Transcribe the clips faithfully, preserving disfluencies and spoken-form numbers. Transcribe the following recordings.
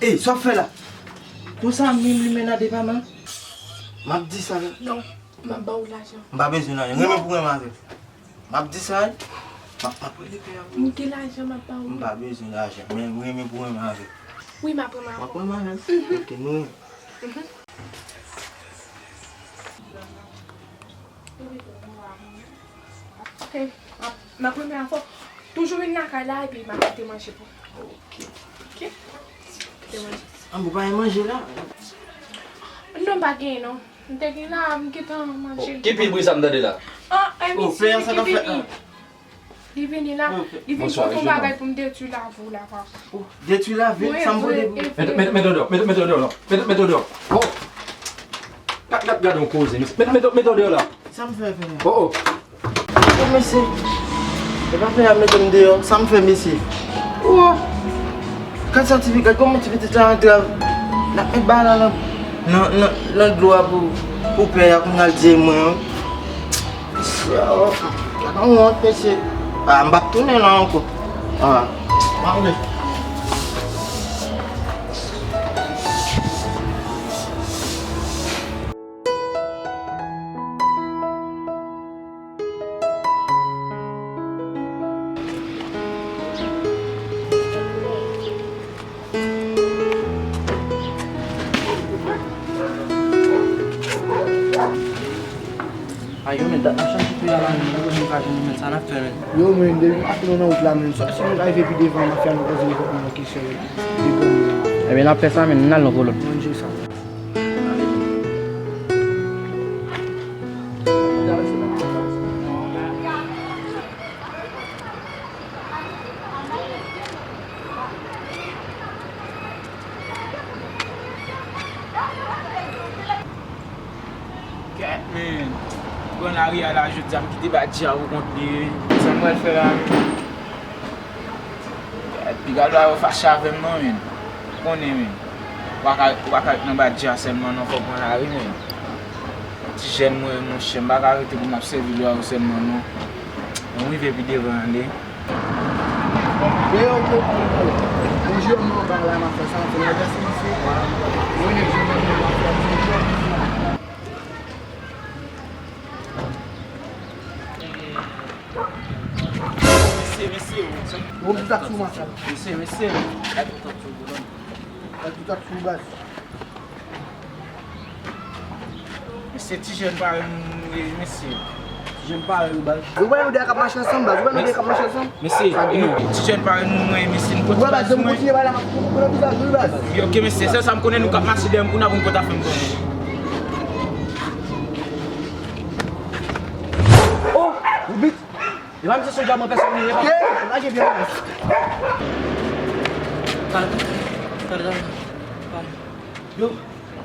Ey, sa w ap fè la? Konsa menm limena depa man? M ap di sa la. Non, m ap ba w lajan. M pa bezwen lajan. Renmen pou renmen avè m. M ap di sa wi. M ap, m ap rele pè a pou ou. M gen lajan, m ap ba ou. M pa bezwen lajan. Men renmen pou renmen avè m. Wi, m ap renmen avè w. W ap renmen avè m? Mhm. Ok, nou renmen. Mhm. Ok, m ap, m ap renmen avè w. Toujou vin lakay la epi m ap kite manje pou ou. Ok. Ok? Kite manje. An, ou pa gen manje la? Non, m pa gen non. M te gen la, m gentan manje. Ki pi bri sa m tande la? Ah, eh, misye, ki pi bri? Li vini la, li vin pote yon bagay pou m detwi lavi w la, papa. Oh, detwi lavi l, sa m pote pou li? Mete, mete, mete w deyò, mete, mete w deyò, non. Mete, mete w deyò. Oh! Gad, gad, gad yon koze, mesye. Mete, mete, mete w deyò la. Sa m fè, fè la? Oh, oh. Oh, mesye. E pa fè a mete m deyò. Sa m fè, mesye? Oh! Gad sa ti pitit, gad kòman ti pitit la antre. L ap met bagay la nan, nan, nan, nan dlo a pou, pou pè a, kounye a l di e mwen, wi. Mesye, oh, gad yon wont, mesye. Ah, m p ap tounen la ankò. Ah, m ale. Ay, yo, men, dat n ap chache peyi a la, men, nou pa janm ka jwenn li, men, sa n ap fè, men? Yo, men, depi nou nan wout la, men, si nou rive pi devan, m ap fè nou poze yon kesyon, men. Ebyen, n ap fè sa, men, n al nan kolòn. Manje sa. Kèt, men. Pran lari a la, jodi a, m kite Badja pou kont li. Sa m pral fè la? Kèt, piga lwa yo fache avè m, non, men. Ou konnen, men. Ou pa ka, ou pa ka ret nan Badja sèlman, non, fò w pran lari, men. Ti jèn mwen, monchè, m pa ka rete pou m ap sèvi lwa yo sèlman, non. Mwen rive pi devan, tande. Deyo, deyo, deyo. Yon jèn mwen anba la, m ap fè sa, m ap fè yon vèse isi. Mwen, yon jèn mwen, m ap fè yon vèse. Mesye, mesye, mesye. Bon, tout ak sou mwen, sa. Mesye, mesye. Tout ak sou mwen, baz. Mesye, ti jèn parèy nou ye, mesye. Ti jèn parèy ou, baz. Ou wè nou de a k ap mache ansanm, baz. Ou wè nou de a k ap mache ansanm? Mesye, ti jèn parèy nou, mwen, mesye, nou kontinye pale la, m ap pran vizaj ou, baz. Yo, ok, mesye, sèl sa m konnen, nou k ap mache dèyè m, kounye a pou n konn ta fè m konnen. Oh, ou bit. E pa misye sou djab an pèsòn li ye, pa. Lage pye w. Talè, talè, talè, talè. Yo,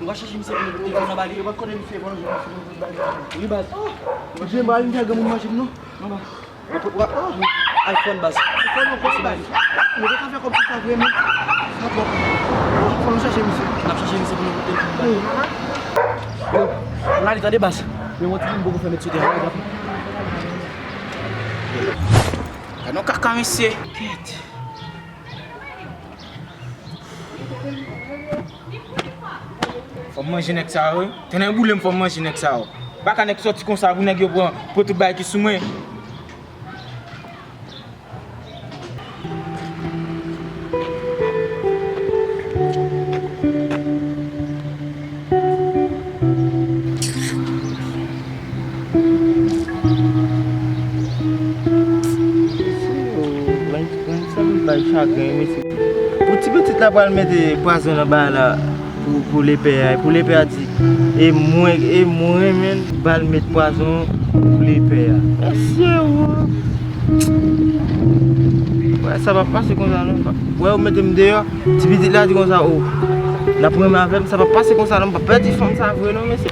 nou va chache misye pou nou pote telefòn nan ba li. Yo, pa konnen misye, bon, wi, baz. Misye, ba li, misye, granmoun manje m, non. Non, baz. Yo, pou, wa, oh, iPhone, baz. Se fò nou konsi, baz. Nou te ka fè kòm si sa vre, men. Sa twòp. Fò nou chache misye. N ap chache misye pou nou pote telefòn nan ba li. Yo, n ale, tande, baz. Men yon ti moun poko fè met sou tè a. Gad yon kaka, mesye. Kèt. Fò m manje nèg sa yo, wi. Tènè boule m, fò m manje nèg sa yo. Pa ka nèg sòti konsa pou nèg yo pran, pran tout bagay ki sou mwen. Pou ti pitit la pral mete pwazon nan bagay la pou, pou lepè a. Pou lepè a di, e mwen, e mwen menm, pral met pwazon pou lepè a. Mesye, ou. Wè, sa p ap pase konsa, non. Wè, ou mete m deyò. Ti pitit la di konsa, o, l ap renmen avè m, sa p ap pase konsa, non. M p ap pèdi fanm sa vre, non, mesye.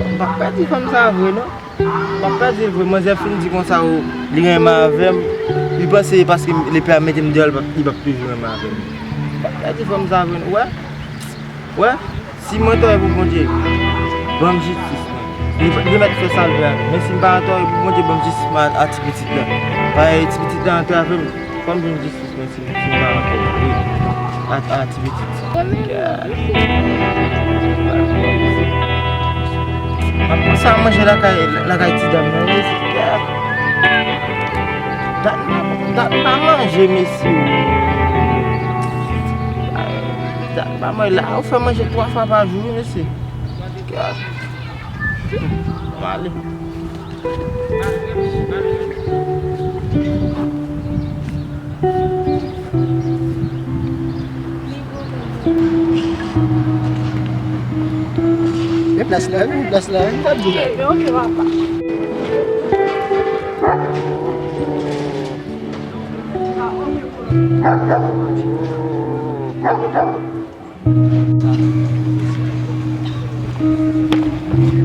M p ap pèdi fanm sa vre, non. M p ap pèdi l vre. Manzè fin di konsa, o, li renmen avè m. Li panse paske lepè a mete m deyò, li p ap, li p ap toujou renmen avè m. M p ap pèdi fanm sa vre, non. Wè. Wè. Si mwen tòre pou Bondye, ban m jistis mwen. Li, li mèt fè sa l vle a. Men si m pa tòre pou Bondye, ban m jistis mwen a, a ti pitit la. Paske ti pitit la antrave m. Fò m jwenn jistis mwen si, si m pa tòre. Wi. A, a, ti pitit. Gad. M ap panse a manje lakay, lakay ti dam nan, wi. Gad. Dat, dat pa manje, mesye. Dat pa manje. La, ou fè manje twa fwa pa jou, wi, mesye. Gad. M ale. Men plas la, men plas la, men plas la.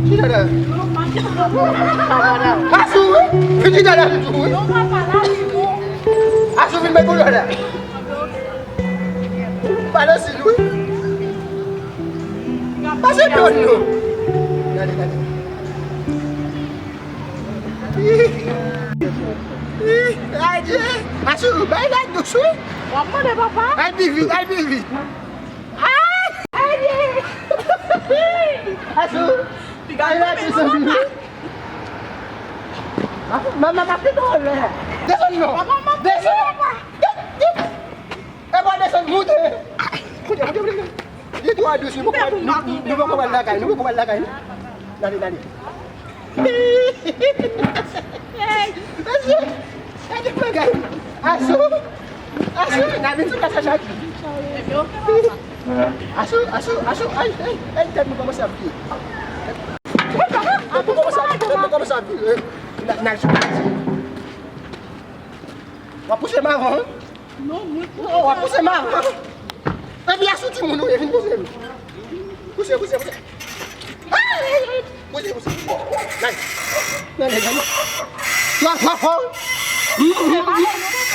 Chita la. Asou, wi. Vin chita la, tou, wi. Asou, vin bay koulè la. Pale si, wi. Pase pye w, non. Gade, gade. Adye. Asou, bay la dous, wi. W ap mande papa. Al pi vit, al pi vit. Ay! Ay! Asou! Piga la desann. Manman pa fè dòlè. Desann non. Desann. E pa desann moute. Moute, moute, moute. Li twò dous, nou poko, nou, nou poko pral lakay, nou poko pral lakay, non. Gade, gade. Hey! Mesye, gade bagay. Asou, asou, n a vin sou plas la chak jou. Asou, asou, asou, ay, ay, ay, tèt mwen kòmanse ap piye. Tèt mwen kòmanse ap piye, tèt mwen kòmanse ap piye. N a, n a sou plas. W ap pouse m avan, wi. Non, mwen. Non, w ap pouse m avan. Epi a sou timoun ou ye, vin pouse m. Pouse, pouse, pouse. Pouse, pouse. Nan, nan, nan, nan. Twa, twa fwa. M, m, m, m,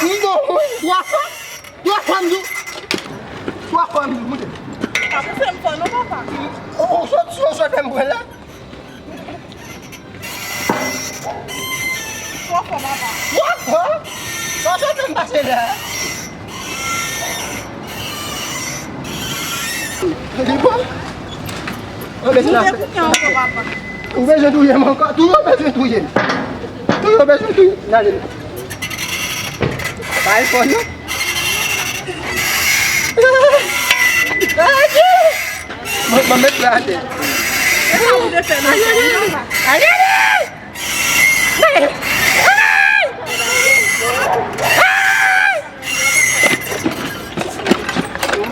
m, twa fwa. Twa fwa, m di w. Twa fwa, m di w, moute. Pa pouse m fò non, papa. O, o, sot, sot, sot, m pran la. Twò fò, papa. Twò fò? Sa w sot fè m pase la? Li bon? Ou bezwen... Ou bezwen touye m ankò, papa. Ou bezwen touye m ankò. Toujou bezwen touye m. Toujou bezwen touye m. Gade. Pa fò, non. Adye! Mwen, mwen met la atè. E sa ou te fè nan kay la? Adye!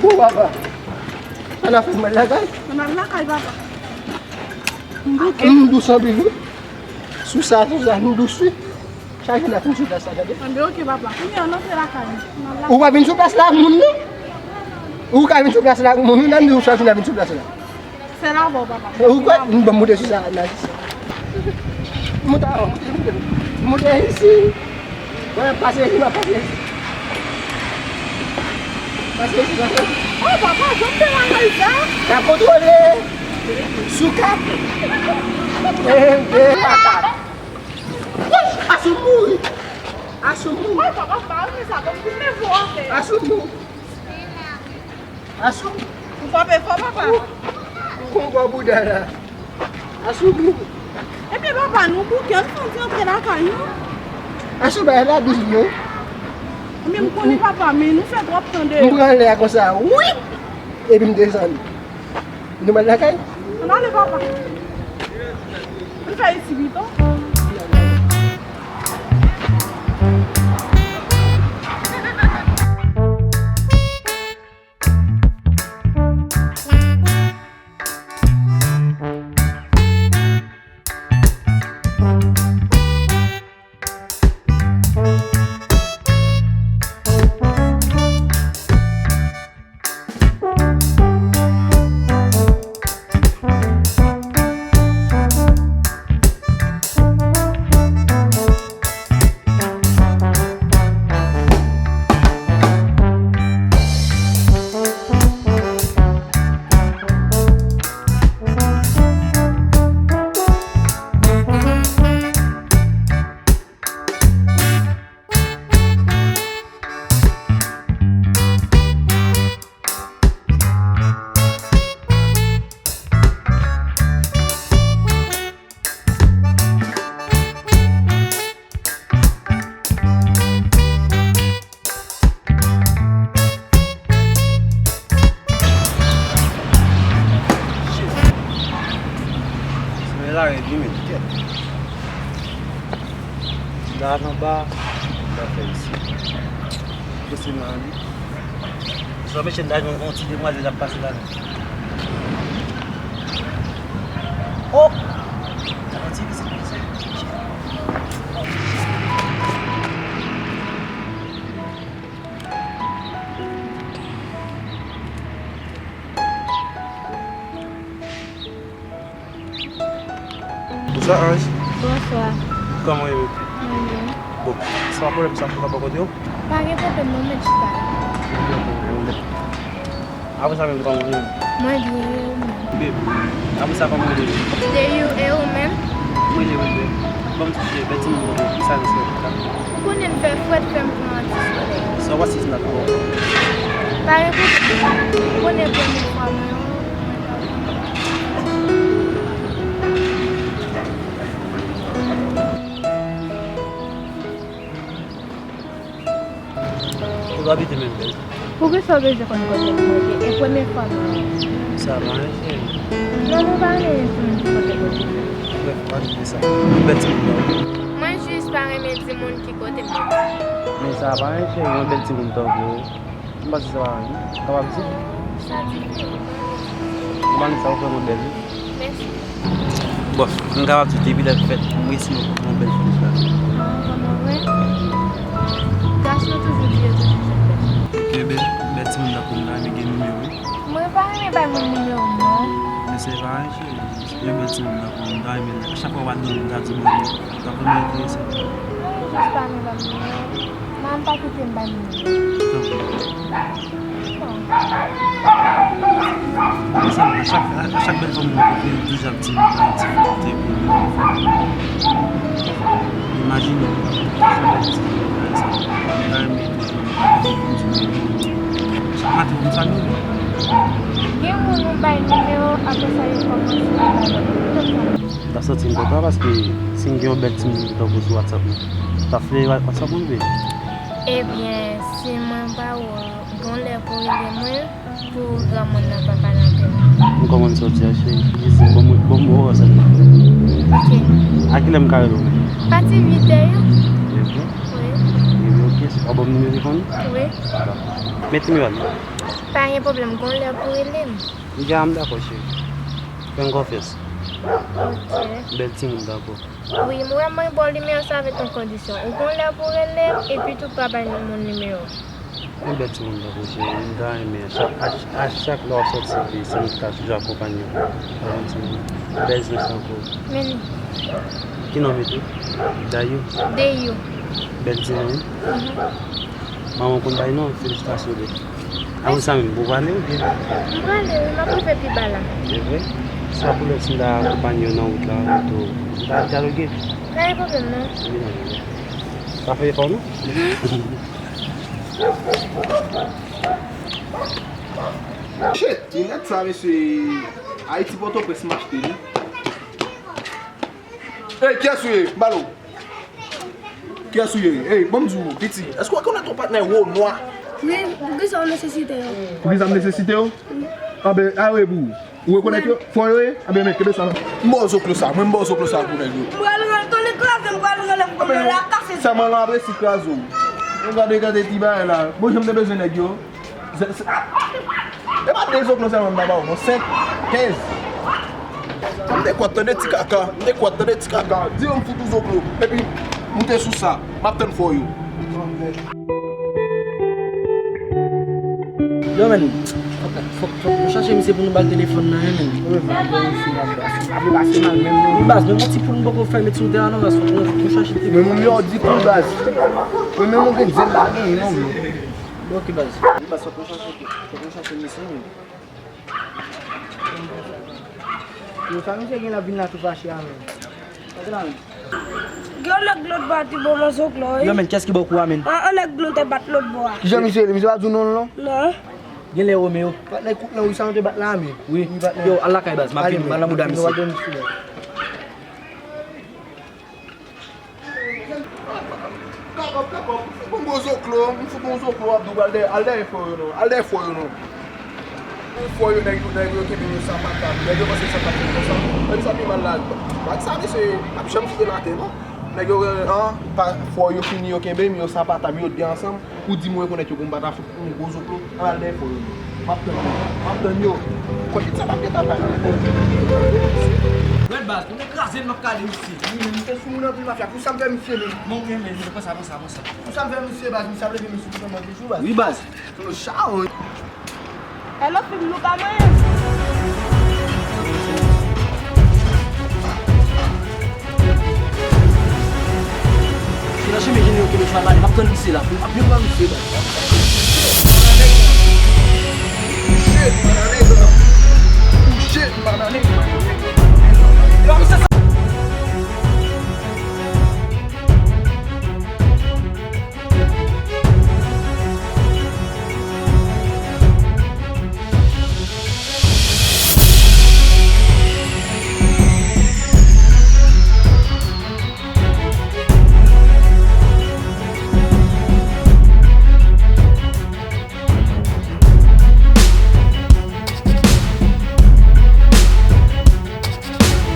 Bon, papa. Ann al fè mal lakay. Ann al lakay, papa. M dous anpil, wi. Sou sa, sou sa, m dous, wi. Chak jou n ap vin sou plas la, tande? Anben, oke, papa. Kounye a, n antre lakay nou. N al lakay. Ou pa vin sou plas la ak moun, non? Ou ka vin sou plas la ak moun, wi, nan di ou chak jou n ap vin sou plas la. Sèl avè w, papa. Ou kwè? M ban moute sou sa, nan. Moute avan, moute, moute. Moute isi. Mwen ap pase isi, m ap pase isi. Pase isi, pase. Oh, papa, jan m te la reyza. N ap kontwole. Sou kat. E, e, papa. Wouch! Asou mouri! Asou mouri! Woy, papa, m pa renmen sa, bon, m fin leve w atè. Asou mouri! Asou! Ou frape fò, papa? Ou, ou konn bò bouda la. Asou mouri! Ebyen, papa, nou bouke, ann fè yon ti antre lakay nou. Asou, bagay la dous vre. Men m konnen, papa, men nou fè twòp tan deyò. M pran lè a konsa, wi! Epi m desann. Nou pral lakay? Ann ale, papa. Ann fè isi pito. La rèd wi, men kèt. La anba, m ta fè isi. Pouse nan li. Sa mèt chen daj yon ti demwazèl ap pase la. Oh! Yon ti vizit mesye. Bonswa, Ange. Bonswa. Kòman w ye, bebe? Mwen byen. Bon, se pa pwoblèm sa, m kapab bò kote w? Pa gen pwoblèm, non, mèt chita la. Apre sa menm, kòman w ye? Mwen byen, e ou menm? Bebe, apre sa, kòman w ye? De you, e ou menm? Mwen byen, mwen byen. Bon, m ti bèl timoun, kisa nou fè? Ou konnen l fè frèt, fè m pran antisolèy. Sa w pa si nan kò. Pa gen pwoblèm. Ou konnen premye fwa mwen, mwen pa konn. Kote w abite menm, bèl? Poukisa w bezwen konn kote m rete? E premye fwa m wè w. Sa va, cheri? Non, mwen pa renmen timoun ki kote kote m. Brèf, pa di sa. Bèl timoun nan. Mwen jis pa renmen timoun ki kote m rete. Men sa va, cheri, yon bèl timoun tankou w. M panse se pa anyen. Kapab di? Sa diferan. M panse sa ou fè mwen bèl, wi. Mèsi. Bon, m kapab di depi lè fèt, m resi yon, yon bèl fi deja. Ah, kòman vre? Gason yo toujou di yo toujou fè bèl. Ebyen, bèl timoun tankou m la, men gen nimewo, wi. Mwen pa renmen bay moun nimewo m, non. Men se pa anyen, cheri. Yon bèl timoun tankou m, m ta renmen, a chak fwa w al nan men m, m ta di w bòn nimewo. Sa vrèman enterese. Mwen jis pa renmen bay nimewo. Manman m pa kite m bay nimewo. Tanpri. Non. Mezanmi, a chak, a, a chak bèl fanm m rankontre, yo toujou ap di m, bay difikilte pou yo jwenn fanm. Imajine w, chak bèl ti fanm bay sa. M ta renmen toujou, m ta renmen toujou, chak maten pou m salye w. Gen moun ou bay nimewo, apre sa yo kòmanse bay lòt moun. Sa m ta santi m kontan paske si m gen yon bèl timoun tankou sou WhatsApp mwen, m ta fleuri WhatsApp mwen, bebe. Ebyen, si mwen pa wè w, gon lè pou rele mwen pou granmoun nan pa pale avè m. M konprann sa w di a, cheri. Jis di m, ban m, ban m wè sa. Ok. A kilè m ka rele w? Pati uit è yo. Uit è? Wi. Wi, wi, ok. Se pa bon nimewo telefòn? Wi. Dakò. Met nimewo a. Pa gen pwoblèm, gon lè pou rele m. Deja, m dakò, cheri. Fè m konfyans. Ok. Bèl timoun, dakò. Wi, m wè mwen ba w nimewo sa avèk yon kondisyon. Ou gon lè pou rele m, epi tou pa bay moun nimewo. Yon bèl timoun, dakò, cheri. M ta renmen, a chak, a, a chak lè w ap sòti, se mwen ki ta toujou akonpanye w. Yon timoun. Bèl zans, dakò. Men li. Ki non m tou? Dayou. Deyou. Bèl timoun. Mhm. Manman w konn bay non, felisitasyon, bebe. Apre sa menm, ou prale oubyen? M prale, wi, m ap rive pi ba la. Se vre? Sa pou lè si m ta akonpanye w nan wout la, tou, m ta dyaloge? Pa gen pwoblèm, non. Vin avè m. Pa fè efò, non? Shit, linèt sa, mesye, Ayiti Pòtoprens m achte li. Ey, kiyès ou ye? M pale w. Kiyès ou ye? Ey, ban m di w, piti, èske w rekonèt yon patnè wo nwa? Wi, poukisa w nesesite yo? Poukisa m nesesite yo? Anben, a wi pou ou. Ou rekonèt yo? Fò yo ye? Anben, men, kenbe sa. M ba w zoklo sa, mwen m ba w zoklo sa pou nèg yo. M pral rele, tonnè kraze m, m pral rele m pou yo la kase. Sèlman lan apre si kraze w. Ou gade, gade ti bagay la. Bon, jan m te bezwen nèg yo. Se, se, e pa de zoklo sèlman m ta ba w, non, senk, kenz. M dekwat, tande ti kaka, m dekwat, tande ti kaka. Di yo m fout ou zoklo, epi moute sou sa, m ap tann fò yo. Yo, men, fòk, fòk, fòk nou chache misye pou nou ba l telefòn nan, wi, men. Wi, men, bon, isi, m ap pase, m ap pase mal, men, non. Wi, baz, men, yon ti poul m poko fè met sou tè a, non, baz, fòk nou, nou chache telefòn. Men, moun yo di poul, baz. Wi, men, moun gen zen la, gen, non, men. Bon, ok, baz. Wi, baz, fòk nou chache, fòk nou chache misye, men. Yo, sa misye gen la vin la tou fache a, men. Gen yon nèg lòt bò a ki ba w mòso klò, wi. Yo, men, kiyès ki ba w kou a, men? An, an nèg nou te bat lòt bò a. Kijan misye rele? Misye pa di w non l, non? Non. Genlè Romeo. Patnè kout lan, wi, sa nou te bat la, men. Wi. Wi, patnè. Yo, al lakay, baz, m ap vini, m al nan bouda misye. Bon, bon, zoklo, m fout bon zoklo, ap di w al dèyè, al dèyè fò yo non, al dèyè fò yo non. Fò yo, nèg yo, nèg yo kenbe yo sa pa tab. Nèg yo panse sa pa tab konsa. Nèg sa pi mal la. Wè sa, mesye, ap janm kite l atè, non. Nèg yo, an, pa, fò yo fini, yo kenbe m, yo sa pa tab, yo de ansanm, pou di m rekonèt yo, pou m pa ta fout yon gwo zoklo. An al dèyè fò yo. M ap tann yo. M ap tann yo. Kòkit sa pa gen ta pa. Wè baz, nou te kraze l, m ap kale misye. Wi, men misye sou moun anpil mafya. Pou sa m fè misye menm. Bon, men, men, men, pran sa, pran sa, pran sa. Pou sa m fè misye, baz, misye ap leve misye pou fè manje jou, baz. Wi, baz. Sou nou chawony. Hello, Fim, nou ka mwen? Se nan chemen jenero ke nou chwa pale, m ap tann misye la. M ap vin pran misye, baz.